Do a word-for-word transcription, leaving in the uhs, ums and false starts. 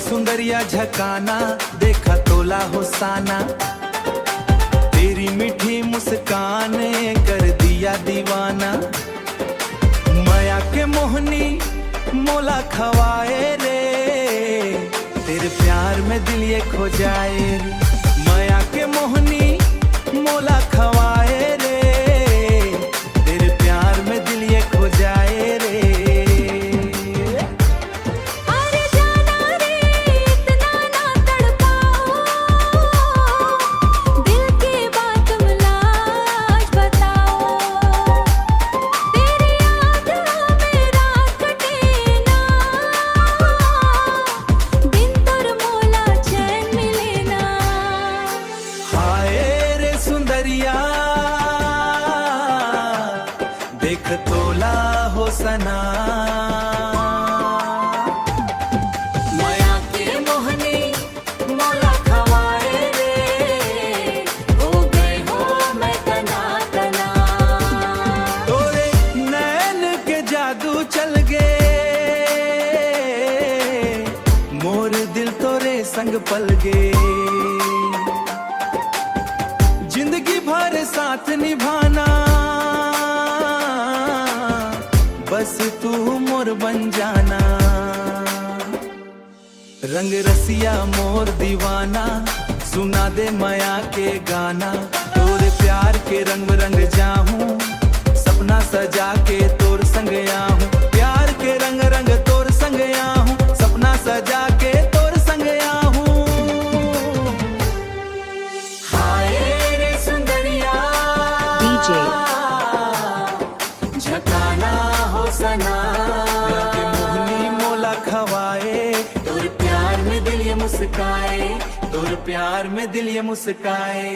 सुंदरिया झकाना, देखा तोला होसाना। तेरी मीठी मुस्कान कर दिया दीवाना। मया के मोहनी मोला खवाए रे, तेरे प्यार में दिल ये खो जाए रे। मया के मोहनी मोला खवाए रे, तेरे प्यार में दिल ये खो जाए रे। अरे जाना रे, इतना ना तड़पाओ, दिल की बात तुम लाज बताओ। तेरी याद में रात कटे ना, दिन तोर मोला चैन मिले ना। हाय रे सुंदरिया, देख तोला होसना। मया के मोहनी मोला खवाए रे, हो गए हो मैं तना तना। तोरे नैन के जादू चल गे, मोर दिल तोरे संग पल गे। जिंदगी भर साथ निभाना, बस तू मोर बन जाना। रंग रसिया मोर दीवाना, सुना दे मया के गाना। तोर प्यार के रंग रंग जाहूं, सपना सजा के तोर संग आहूं। प्यार के रंग रंग तोर संग आहूं, सपना सजा के तोर संग आहूं। हाय रे सुंदरिया। DJ। झकाना होसना। के मोहनी मोला खवाए। तोर प्यार में दिल ये मुस्काए, तोर प्यार में दिल ये मुस्काए।